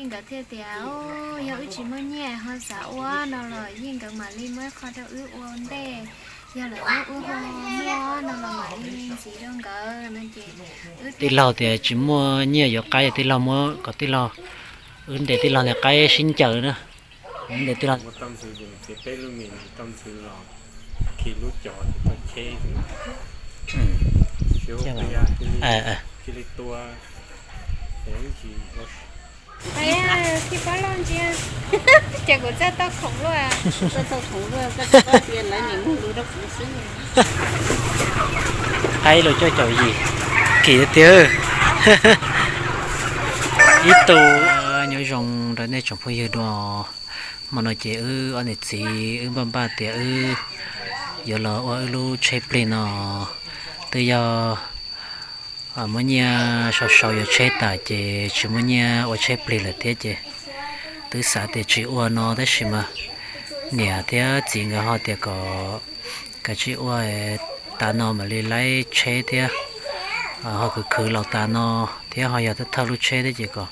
Nkawd thiaj tias, yog wb tsis muaj nyiaj ho xav ua no los yeej nkawd mam li muab ib qho rau wb ua ntej, yog lawm wb ho muaj no los mam li ntxiv rau nkawd no ces tij laug tias tsis muaj nyiaj yuav qaib, tij laug muab kom tij laug, wb ntes tij laug niag qaib sib ncaws na. Wb ntes tij laug, Ces kuv txawj tau khoom luaj, txawj tau khoom luaj, koj tsis paub tias lawv niam muag lus rau kuv xwb. Qaib los coj caum yim, kim tiag. Ib tug nyob zoo rau nej tsoom phooj ywg dua. Hmo no ces wb ob niam txiv wb npaj npaj tias wb yuav los ua wb lub tsheb plig no. Twb yog muab nyiaj sau sau yuav tsheb tas ces tsis muaj nyiaj ua tsheb plig lawm thiab ces twb xav tias tsis ua no tab sis mas niam thiab txiv nkawd ho tias kom kav tsij ua, tas no mam li laib tsheb thiab, ho khwv khwv los tas no thiab ho yog thawj thawj lub tsheb thiab ces kom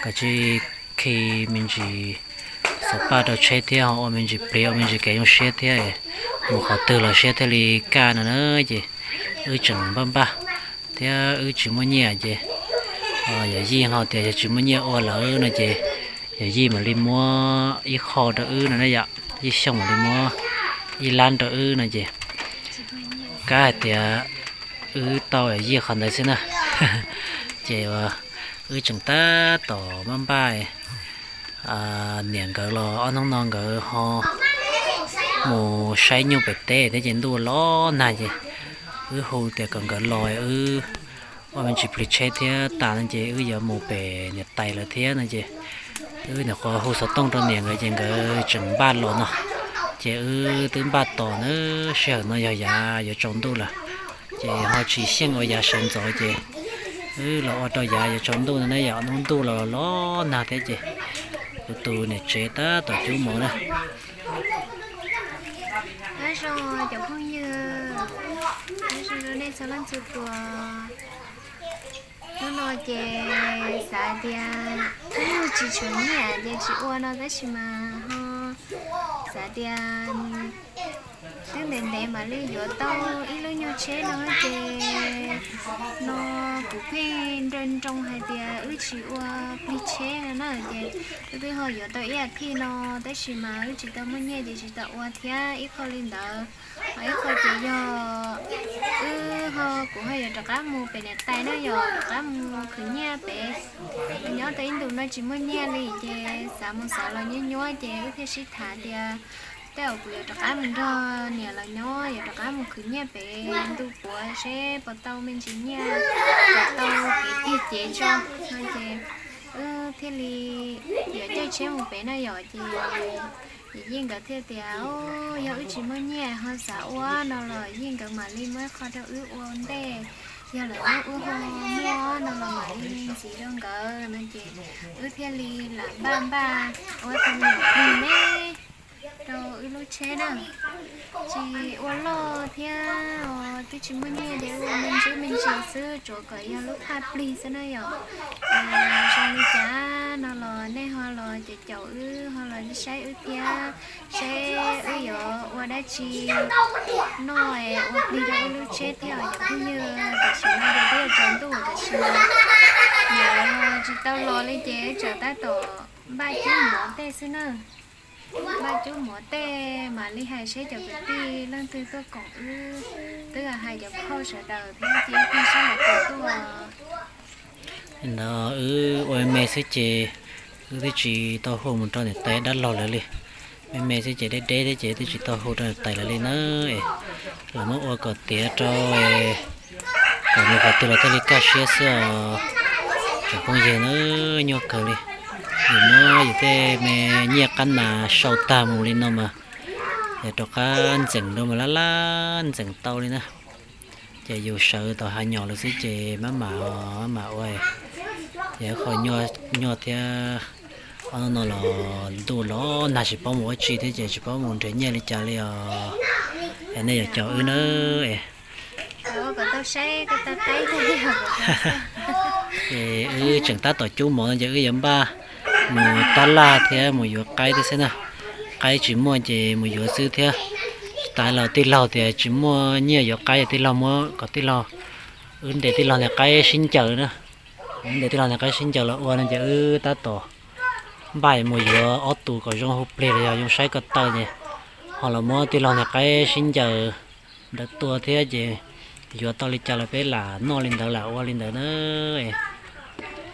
kav tsij khi me ntsis xov paj rau tsheb thiab ho ua me ntsis plig ua me ntsis kev zoo siab thiab, mus qhov twg los siab thiaj li kaj no na. Ces wb tseem npaj npaj thiab wb tsis muaj nyiaj ces yawm yij ho tias yog tsis muaj nyiaj ua lawm no ces yawm yij mam li muab ib qho rau wb no na yom, Yij Xyooj mam li muab ib lab rau wb no ces kab hais tias wb tau yij qhov ntawd xwb na. Ces wb tseem tab tom npaj npaj, niam nkawd los ob hnub no nkawd ho mus saib nyuj pem teb thiab ces ntuj los nag ces wb hu tias kom nkawd los wb ua me ntsis plig tsheb thiab tas no ces wb yuav mus pem niam tais lawv thiab no ces wb nyuam qhuav hu xov tooj rau niam nkawd ces nkawd tseem npaj los no. Ces wb twb npaj tos na, sij hawm no yog yav yuav tsaus ntuj lawm ces ho tsis xyeej ua yav sawv ntxov ces wb los ua rau yav yuav tsaus ntuj no na yom, hnub ntuj los los nag thiab ces kuv tus niam tsev tab tom cub mov na. Nyob zoo cov phooj ywg, nyob zoo rau nej txhua leej txhua tus. Hnub no ces xav tias tsis tshuav nyiaj ces tsis ua no tab sis mas ho xav tias twb ntev ntev mam li yuav tau ib lub nyuag tsheb no ces no kuv pheej nroo nroo hais tias wb tsis ua plig tsheb no na ces wb twb ho yuav tau ib as thiv no tab sis mas wb tsis tau muaj nyiaj ces tsis tau ua thiab ib qho li ntawd. Ho ib qho ces yog wb ho kuv ho yuav rov qab mus pem niam tais na, yog rov qab mus khwv nyiaj pem. Nyob tau ib ntus no tsis muaj nyiaj li ces xav mus xav los nyuaj nyuaj ces wb thiaj sib tham tias tej zaum kuv yuav rov qab mus nrog niam lawv nyob, yuav rov qab mus khwv nyiaj pem ntu puav seb puas tau me ntsis nyiaj kom tau kev tig cev tso no ces wb thiaj li yuav caij tsheb mus pem na yom. Ces yij nkawd thiaj tias, yog wb tsis muaj nyiaj ho xav ua no los yij nkawd mam li muab ib qho rau wb ua ntej, yog lawm wb ho muaj no los mam li ntxiv rau nkawd no ces wb thiaj li lam npaj npaj ua tau me nyuam plig me rau wb lub tsheb na. Tsis ua loj thiab os, twb tsis muaj nyiaj ces ua me ntsis me ntsis xwb, tsuav kom yog lub thaj plig xwb na yom. Zoo li cas no los nej ho los caum caum wb, ho los saib wb thiab, seb wb yuav ua dab tsi noj ua plig rau wb lub tsheb thiab os cov phooj ywg. Tam sim no ces twb yuav tsaus ntuj tam sim no, niam tsis tau los li ces wb tseem tab tom npaj cub mov tej xwb na. Npaj cub mov tej mam li hais seb cov kwv tij leej twg tuaj koom wb, twb hais cov phauj sawv daws thiab ces wb thiaj sib los tuaj. Ntawd wb ua me me xwb ces wb twb tsis tau hu mus rau niam tais dab laug lawv li. Me me xwb ces deb deb thiab ces twb tsis tau hu rau niam tais lawv li na. Es los muab ua kom tiav rau kom mus qhov twg los thiaj li kaj siab xwb os. Tsoom phooj ywg na, nyuaj kawg li. Yus muab yus tej me nyiaj qab nas sau tag mus li no mas yog rov qab ntxeem dua mas lab lab ntxeem tau li na. Ces yus sawv tau hav nyom lawm xwb ces maj mam maj mam ua. Yog qhov nyuaj thiab. Ob hnub no los ntuj los nag tsis paub mus ua tsi thiab ces tsis paub mus nrhiav nyiaj li cas li os. Es nej yuav caum wb na. Es wb tseem tab tom cub mov no ces wb yuav npaj Mus tab laj thiab mus yuav qaib thiab xwb na. Qaib tsis muaj ces mus yuav xwb thiab. Tsis tas los tij laug tias tsis muaj nyiaj yuav qaib, tij laug muab kom tij laug, wb ntes tij laug niag qaib sib ncaws na. Wb ntes tij laug niag qaib sib ncaws los ua no ces wb tab tom npaj mus yuav ob tug kom zoo hu plig los yog zoo saib ko taw ces ho los muab tij laug niag qaib sib ncaws ntawd tua thiab ces yuav tau li cas los peb lam noj li ntawd lam ua li ntawd na.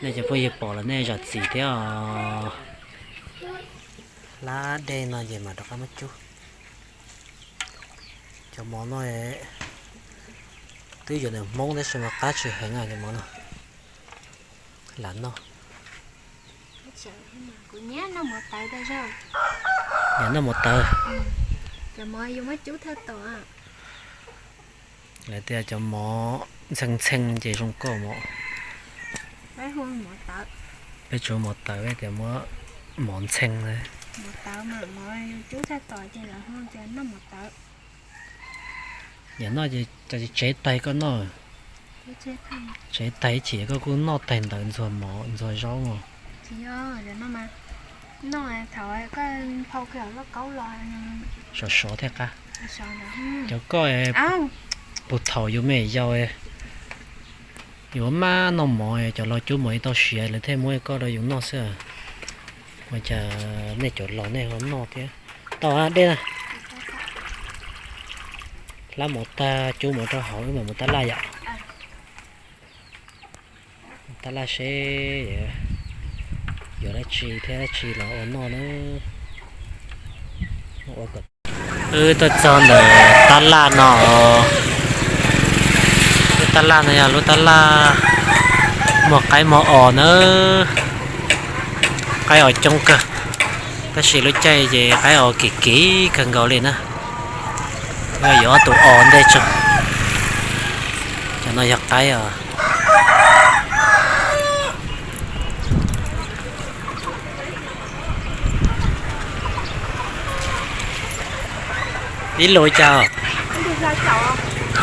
Nej cov phooj ywg pom los nej zam txim thiab os. Hlab dej no ces mam rov qab muab cub. Cov mov no twb yuav nws Hmoob tab sis mas qab tsis heev cov mov no. Lam noj. Nyiam noj mov tawv. Cov mov yus muab cub thawj tom. Lawv tias cov mov ntxhee ntxhee ces zoo koj mov. Peb tsuav mov tawv tias muab mov ntxhee. Yog noj ces tsev taig koj noj. Tsev taig ib chim koj kuj noj taig ntawd ntxuag mov ntxuag zaub mog. Sov sov thiaj qab. Cov koj puag thaum yus me yau yuav maj noj mov, cov laus cub mov tsis tau siav lawv thiaj muab koj rau yus noj xwb. Ua cas nej cov laus nej ho noj thiab. Tau dej na. Hlab mov tag cub mov rau hauv wb mam mus tab laj yom. Tab laj seb yuav dab tsi thiab dab tsi los ua noj na. Wb tuaj txog ntawm tab laj no. Lub tab laj no yog lub tab laj muag qaib muag os na. Qaib os coob kawg, tab sis lub caij ces qaib os kim kim kawg nkaus li na. Yuav ob tug os ntej tso. Cov no yog qaib os. Ib lus cas?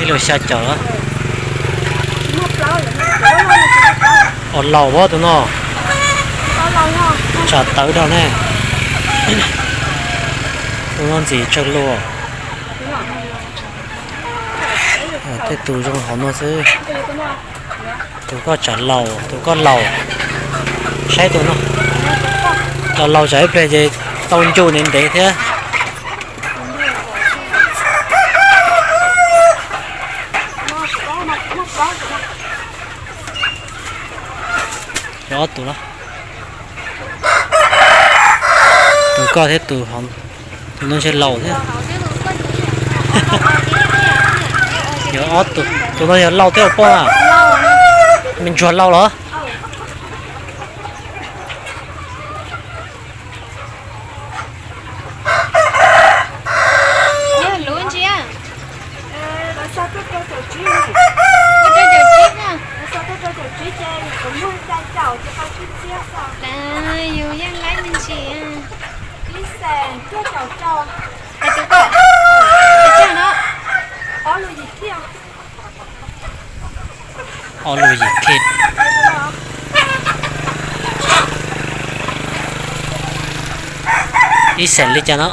Ib lus xya caum. Os laus pab tus no. Tsam tawv dhau ne. Tus no ntxim tsawg lus. Tej tus zoo hauv no xwb. Tus koj tsam laus, tus koj laus. Saib tus no. Laus laus tsam ib pliag ces tau ncu ntev ntev thiab. Cov ob tus los. Tus koj thiab tus, tus no ntshe laus thiab. Yog ob tus, tus no yog laus thiab os poj na. Me ntsuag laus los. Yog lub ntsia. Yus yeej laib me ntsis. Hais tus koj. Tus no. Ob lus yim khib. Ib xeem li cas no?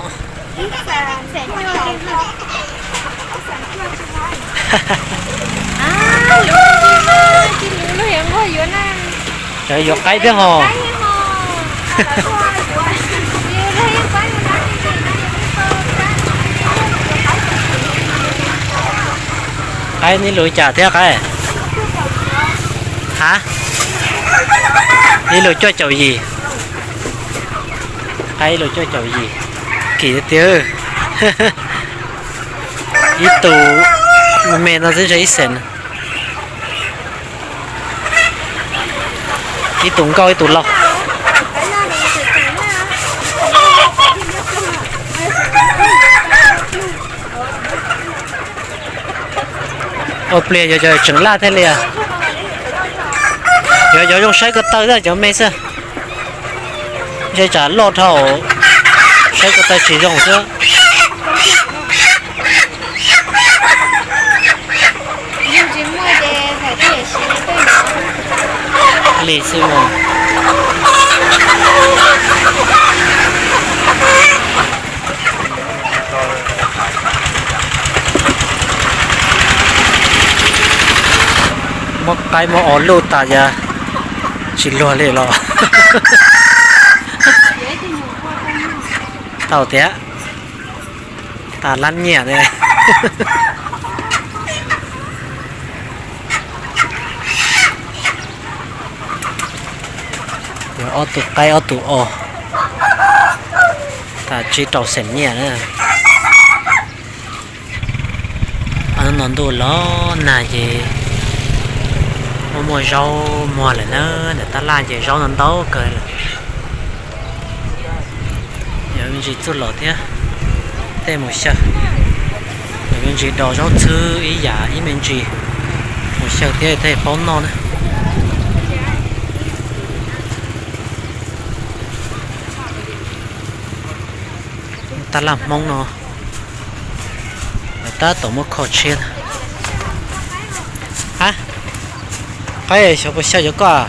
Cov yuav qaib thiab ho. Qaib ib lus cas thiab qaib? Ha? Ib lus cuaj caum yim. Qaib ib lus cuaj caum yim. Kim tiag. Ib tus me no xwb ntshe ib xeem. Ib tus nkauj ib tus laus. Ua pliag yuav cov tseem laj thiaj li. Yuav cov zoo saib ko taw xwb cov me xwb. Ntshe tsam loj dhau, saib ko taw tsis zoo xwb. Li xwb mas. Qaib muab o luj tas yog tsis luag li los. Tau tias tas lab nyiaj ne. Yog ob tug qaib ob tug o, tas tsib rau xees nyiaj na. Hnub no ntuj los nag ces muaj muaj zaub muag lawm na, ntawm tab laj ces zaub no ntau kawg lawm. Yog me ntsis txuj lom thiab, tej mus xyaw. Yog me ntsis dos zaub txhwb ib yam ib me ntsis mus xyaw thiab tej paub noj na. Tab laj Hmoob no lawv tab tom muab kho tshiab na. Ha, qaib xyov puas xyaw yuav koj.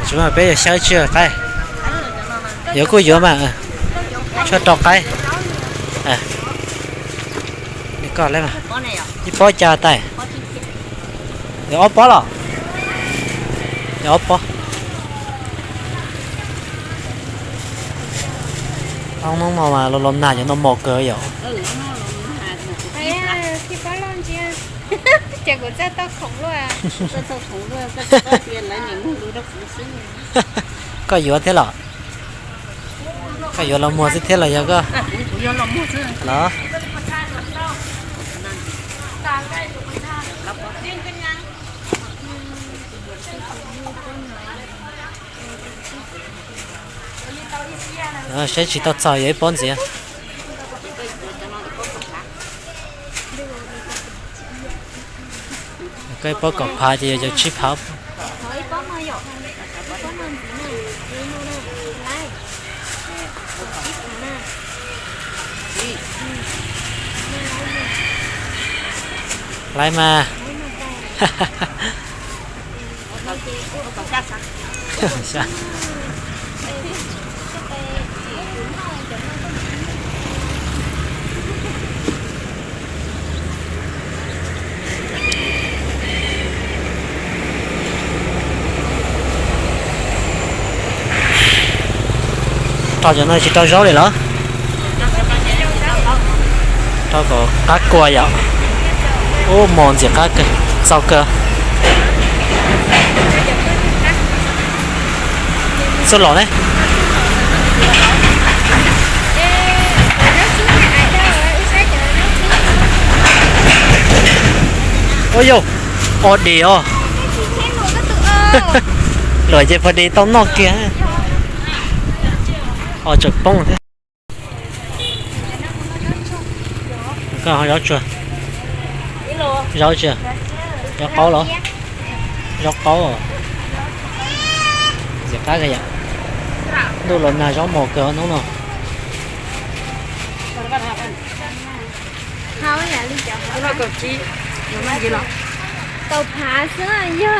Tsis mas peb yuav xyaw tsi qaib. Yuav kuj yuav mas, tshuaj rau qaib. Koj ib pob cas tais? Yog ob pob los? Yog ob pob. Hnub no mas los los nag cov no mos kawg yom. Koj yuav thiab los? Koj yuav los muag xwb thiab los yog koj? Los, saib tsis tau txog, yuav ib pob ntxiv. Koj ib pob kaum phav ces yog cov tsib phav. Laiv mas. Rau cov no tsis rau zaub li los? Rau kom qab kua yom. Ub, mos ntxim qab kawg, txaus kawg. Txuj lom ne? Ua yau, o di os. Luam ces pha di tau noj kiag. O tseem poob thiab. Koj ho zaub tsuag, zaub tsuag, zaub qaub los? Zaub qaub. Ntxim qab kawg yom. Ntuj los nag zaub mos kawg hnub no. Kaum phav xwb yog.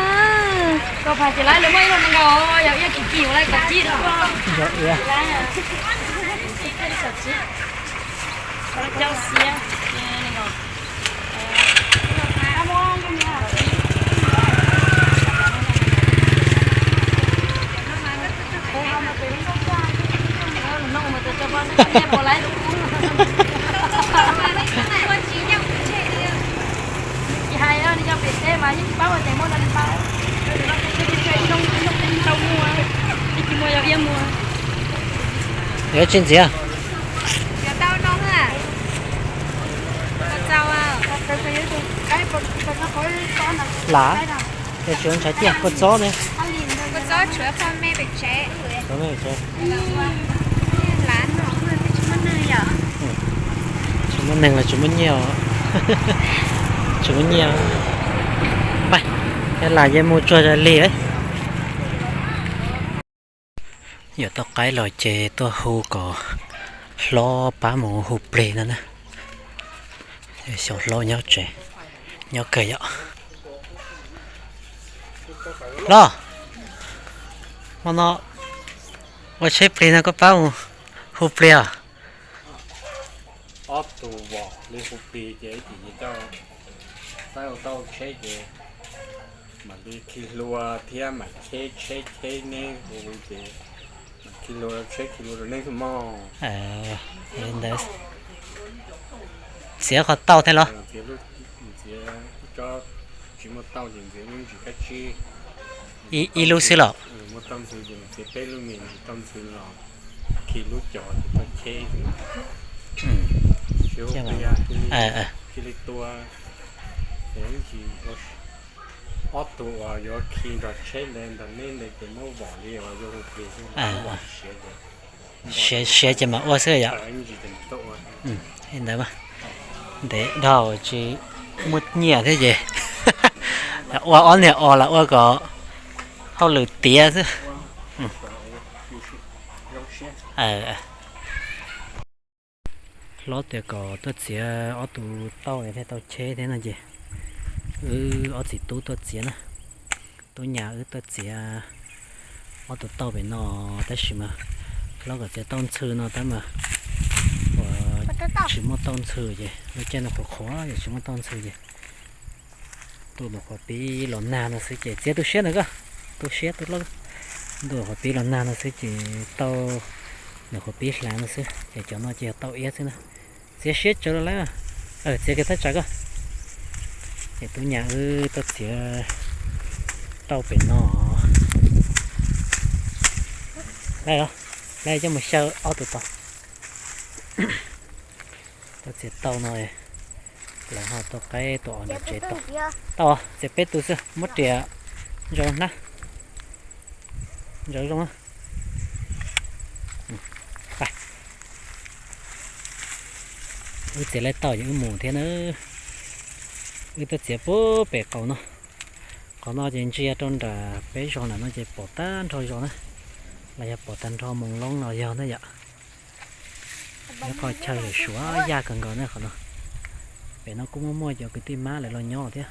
Kaum phav ces lawv muaj ib lub nees nkaum, yog ib kim kim ua lawv kaum tsib. Yuav tsis ntxiv. Lam, yog tsis ua ntshav ciaj kua txob ne. Tsis muaj neeg los tsis muaj nyiaj. Tsis muaj nyiaj. Pab, lam yeej mus tsuag li. Yuav tau qaib los ces tuaj hu kom hlob pab mus hu plig no na. Xyov hlob nyob tsev, nyob kawg yom. Hlob, hmo no ua tsheb plig no koj pab mus hu plig os. Ob tug vom li hu plig ces ib chim ces coj Tau tsheb ces mam li khi hlua thiab mam cheb tsheb cheb neb hu ces mam khi hlua tsheb khi hlua rau neb xwb mog. Ntawd txiav qhov tau thiab los? Txiav ib tsob tsis muaj tau ces txiav lub ntsis kab tsib. Ib lub xwb los? Muaj tau ntxhw ces txiav peb lub mis tsis tau ntxhw los khi lub cos ces tuaj cheb xwb. Cia li tua, ces ib ntsis ob tug uas yuav khi nrog tsheb nte ntawm neb nte ces muab vom li uas yuav hu plig xwb, vom siav ces siav ces mam ua xwb yom. Ntawd ntev dhau tsis muaj nyiaj thiab ces ua ob niag os los ua kom hauj lwm tiav xwb. Hlob tias kom tuaj txiav ob tug tauj thiaj tau cheb thiab no ces wb ob txiv tub tuaj txiav na. Tub nyas wb tuaj txiav ob tug tauj pem no tab sis mas hlob kom txiav tauj ntxhw no tab mas uas tsis muaj tauj ntxhw ces lub caij no qhuav qhuav ces tsis muaj tauj ntxhw ces tuaj mus qhuav pib los nag no xwb ces txiav tu siab ntawm koj, tu siab tu loj, ntuj qhuav pib los nag no xwb ces tauj nws qhuav pib hlav no xwb ces cov no ces yog tauj iab xwb na. Txiav siab tsawv los lawm, txiav kiag thaj tsam koj. Ces tub nyas wb tuaj txiav tauj pem no. Laij los, laij coj mus xyaw ob tug tau. Tuaj txiav tauj no, lawv ho tuaj qaib tuaj os nram tsev tau. Tau, txiav peb tug xwb, muab riam ntsaws hnab. Ntsaws zoo. Wb txiav laij tauj ces wb mus thiab na. Wb tuaj txiav puag pem qaum no. Qhov no ces ntsia rau nram peb zos nram no ces pom tag nrho zos na, los yog pom tag nrho Moos Loob no yog na yom. Ib qho chaw yam suav yaj kawg nkaus na qhov no. Pem no kuj muaj muaj cov kwv tij mab lawv los nyob thiab.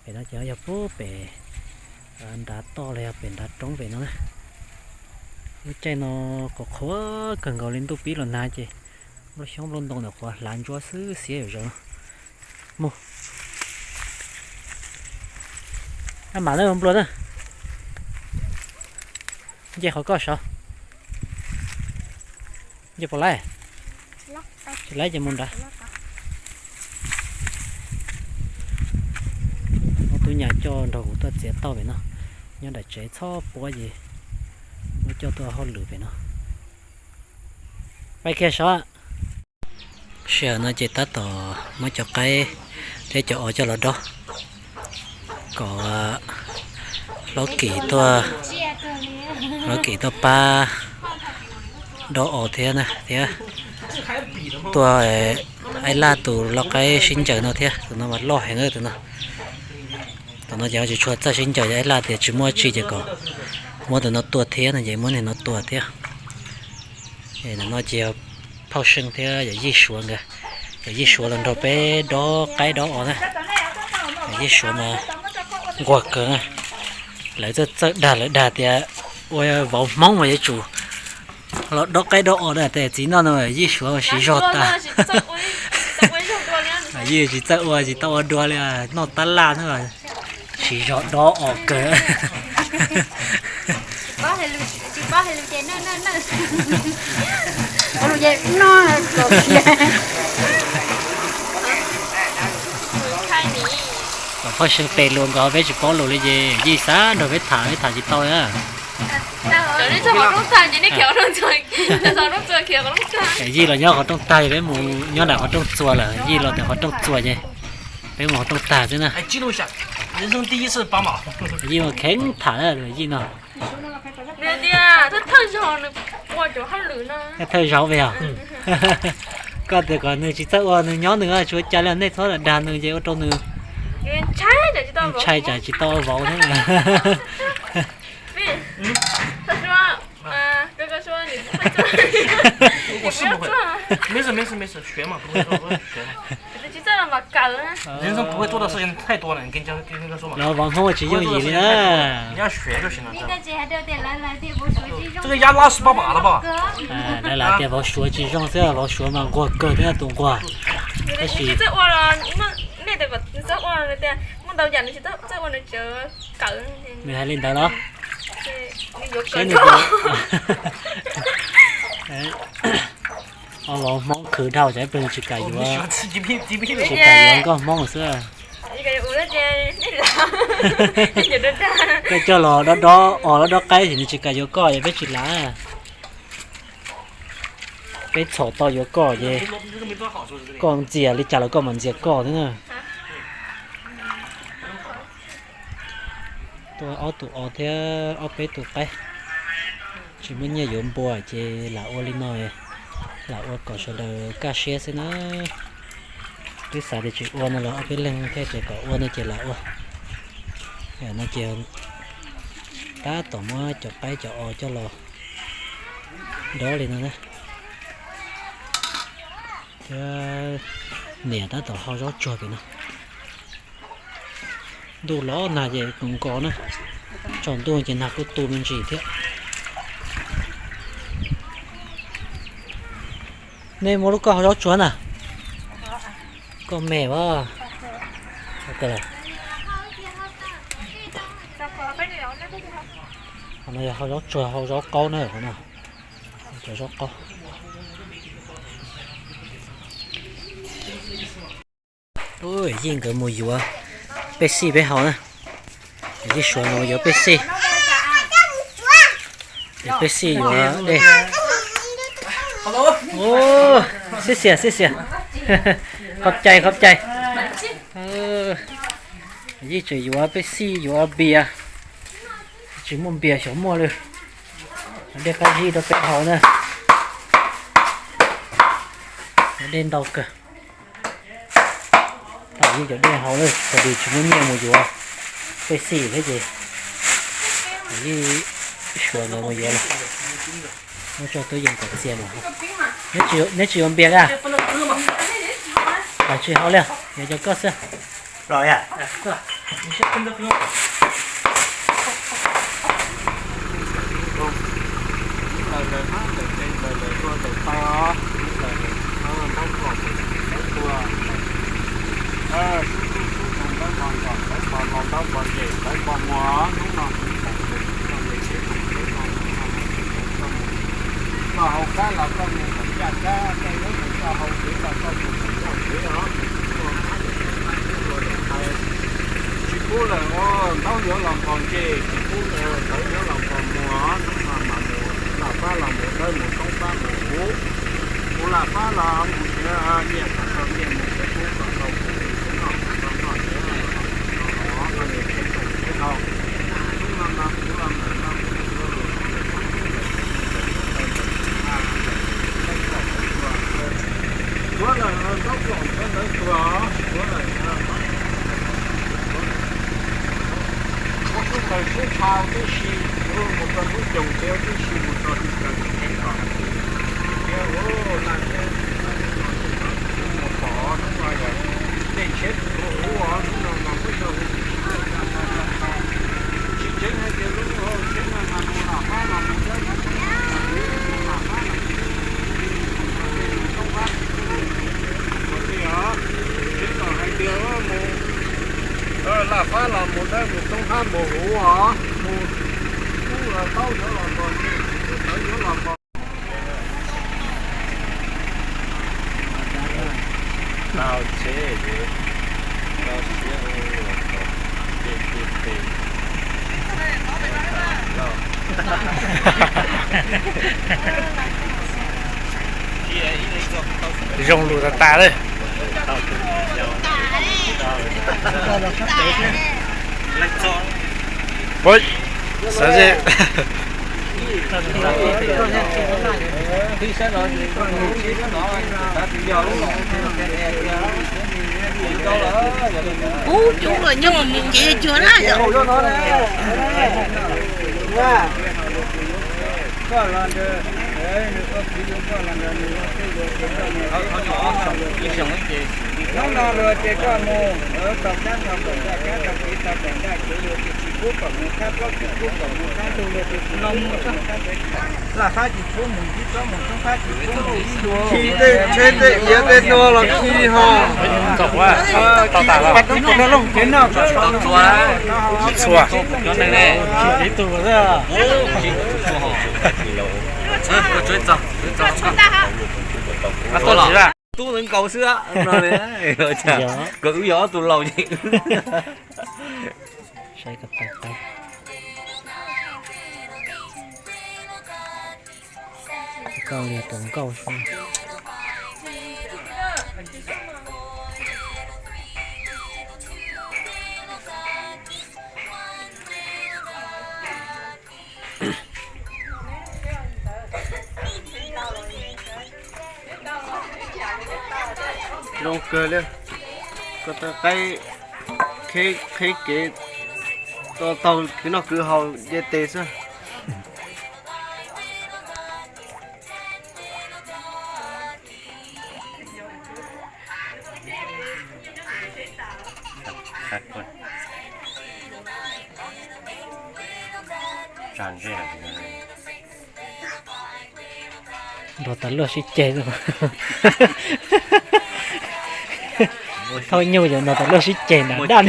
Pem no ces yog puag pem nrad toj los yog pem nrad roob pem no na. Lub caij no qhuav qhuav kawg nkaus li ntuj pib los nag ces nplooj xyoob nplooj ntoo ntawm qhuav hlav ntsuab xwb xiab yuav zaws no. Mus. Ab mam na nplua na. Nce qhov koj sav. Nce puas laib? Tsis laib ces mus nrad. Muab tub nyas coj nrog kuv tuaj txiav tauj pem no. Nyob nram tsev txhob puab ces muab coj tuaj hauj lwm pem no. Pais kiag sav. Sij hawm no ces tab tom muab cov qaib thiab cov os coj los dob kom Hlob Kim tuaj, Hlob Kim tuaj pab dob os thiab na, thiab tuaj Aib Laj tus lau qaib sib ncaws no thiab, tus no mas loj heev tus no. Tus no ces tsis tshua txawj sib ncaws, Aib Laj tias tsis muaj tsi ces kom muab tus no tua thiab no ces muab niag no tua thiab. Ntawm no ces yog Phauj Seej thiab yawm yij Suav nkawd, yawm yij Suav los nrog peb dob qaib dob os na. Yawm yij Suav mas nquag kawg na, lawv txawj txawj dag, lawv dag tias ua vauv Hmoob mas yuav tsum los dob qaib dob os na, tes txiv noj no yij Suav siv zog tas. Yij tsis txawj ua, tsis tau ua dua li, noj tab laj na, siv zog dob os kawg. Kom Phauj Seej tes lus nkaus peb tsis paub lus li ces yij xav nrog peb tham, peb tham tsis tau li. Yij los nyob qhov rooj tag, peb mus nyob nram qhov rooj txuas lawm, yij los ntawm qhov rooj txuas ces peb mus qhov rooj tag xwb na. Yij mus kheev tham na yij no. Thawj zaug yog koj tias kom nws tsis txawj ua, nws nyob nws tsis ua cas li, nej txhob dag nws ces ua rau nws ntshai tsam tsis tau ua vauv thiab. Los vauv Hmoob tsis yooj yim li na. Lawv tias vauv Suav tsis zoo xwb, vauv Suav mas nquag kawg thiab, tus nquag. Tab sis Txawj ua, nws tias muaj ntau yam nws tsis txawj ua, nws tsuas kawm. Nws hais li ntawd los? Saib nws yuav kawm. Os, Hmoob khwv dhau, cas peb tsis kam yuav, tsis kam yuav nkauj Hmoob xwb. Koj coj los dob dob os, dob dob qaib ces nws tsis kam yuav koj, yog peb tsis lav. Peb txhom tau yuav koj ces koj ntxias li cas los koj mam ntxias koj thiab na. Tuaj ob tug os thiab ob peb tug qaib, tsis muaj nyiaj yuav npua ces lam ua li no, lam ua kom sawv daws kaj siab xwb na. Twb xav tias tsis ua no los ob peb leeg thiaj tias kom ua no ces lam ua. No ces tab tom muab cov qaib cov os coj los dob li no na. Thiab niam tab tom hau zaub tsuag pem no. Ntuj los nag ces nkaus nkaus na, tsaus ntuj ces nag kuj tu me ntsis thiab. Nej muaj lub koj hau zaub tsuag na? Koj me as. Qhov no yog hau zaub tsuag, hau zaub qaub na, qhov no cov zaub qaub. Yij nkawd mus yuav pej xij peb haus na. Yij Suav nkawd mus yuav pej xij. Pej xij yuav dej. Xib xias, xib xias. Qhov cai, qhov cai. Yij tseem yuav pej xij, yuav npias. Tsis muaj npias xyov muaj li. Dej qab zib rau peb haus na. Dej ntau kawg. Tam yij cov dej haus lawm, tsis muaj nyiaj mus yuav pej xij thiab ces yij Suav nkawd mus yuav los. Muab tso twb yees kom txias mas. Neb tsis yuav npias a? Tsis haus li, yuav cov koj xwb. Los hauv kab los koj mus kom caj kab, koj yuav mus koj hau kev los koj mus kom caj kev os. Tsis pub lawm, ntaub yuav los nqos ntses, tsis pub lawm, ntaub yuav los nqos muag, hnub no mas mus laj fab los mus dawb, mus toob fab mus huv, mus laj fab los mus nyiaj kom tau nyiaj, mus kub kom tau kub, mus noj kom tau noj, mus noj kom tau noj. Hnub no mas kuv los mus no kuv tuav lawm ntaub ploom ntawd tuag, tuav lawm, muab kub taws sib tshau tib si, mus rau lub coos tsev tib si, mus rau hauv kawg tsev kom hais tias, ua laj thiab mus pom hnub no yog tej tsheb tus huv os, hnub no mas muab coj hu tib si, tsis tseev hais tias lub hauv tsheb no mas mus lam fab los mus dawb, mus lam fab los mus dawb, mus toob fab, ua li os, tsis tseev kom hais tias mus laj fab los mus dawb, mus toob fab mus huv os, mus kub los ntaub yuav los nqos ntses, kub tawv yuav los nqos. Tau tsheb, tau siab, ces ces ces. Zoo lus tas tas lawm. Ua, xav ze. Ub, cub los nyob mus kev cuag na yom. Koj los ntawd, nws koj kwv yuav koj los ntawd, nws ua tej yuav ces koj mus, hnub no luag ces koj mus, tom kab tom kab tom kev Tej tsheb tej iav tej no los khi ho. Txhua. Tub ntawd nkaus xwb, koj wb yog ob tug laus ces Zoo kawg li. Ko taw qaib qheb kev, taug kwv noj kwv haus nce tes xwb. Nrog tas luaj sib ceg. Thauj nyuj yog nrog tas luaj sib ceg nram daj.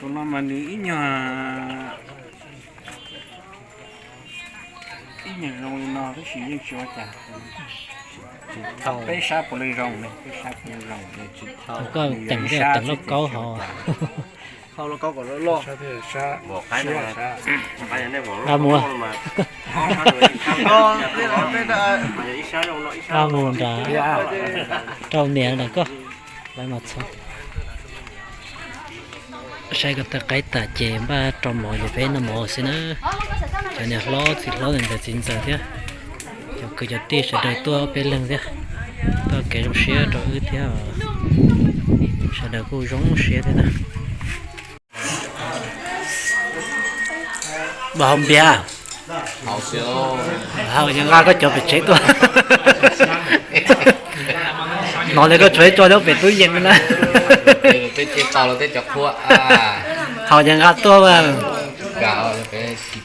Tus no mas nws ib nyuag, ib nyuag zoo li no tab sis yeej tsis ua cas. Peb sab puav leej zoo ne, peb sab puav leej zoo. Koj teem, teem lauj kaub hov. Lauj kaub kom loj loj. Mus, mus nrad rau niam ntawm koj, lawv mas txhob. Saib ko taw qaib tas ces npaj rau mov ces peb noj mov xwb na. Cov niam hlob txiv hlob ntawm ntxawm txiv ntxawm thiab cov kwv cov tij sawv daws tuaj ob peb leeg thiab, txoj kev zoo siab rau wb thiab. Sawv daws kuj zoo siab thiab na. Npam hau npias, hau yeej nqa koj cov pem tsev tuaj. Hnov li koj tshuav ib co nyob pem tub yees na. Hau yeej nqa tuaj.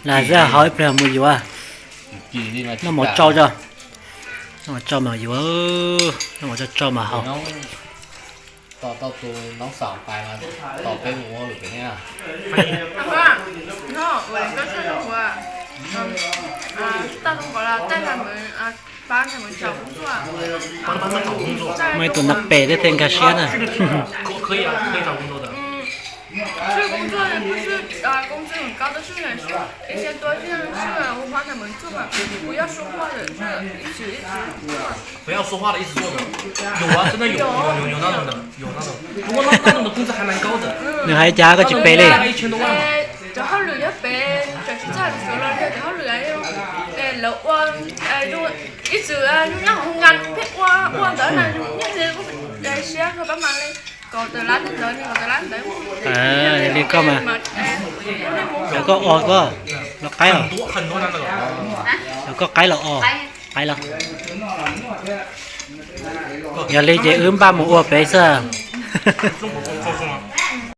Lam xwb, hau ib pliag mus yuav. Noj mov tsau tso. Noj mov tsau mas yuav, noj mov tsau tsau mas hau. Tos tau tus noob xaum pais mas tos peb mus ua lwm pem thiab. Muaj ib tug nab pem thiab thiaj nkag siab na. Nws hais cas koj tsis pem li. Cov hauj lwm nyob pem, cov tsis txawj sawv los cov hauj lwm lawv ua, ib txwm nyob hoo nkas pheej ua ua ntawd na, nyob ze kuj siab kawg pab mas li. Kaum tawm lab ntawd, kaum tawm lab ntawd. Li koj mas, cov koj ua koj los qaib los, cov koj qaib los os, qaib los. Yog li ces wb npaj mus ua pem xwb.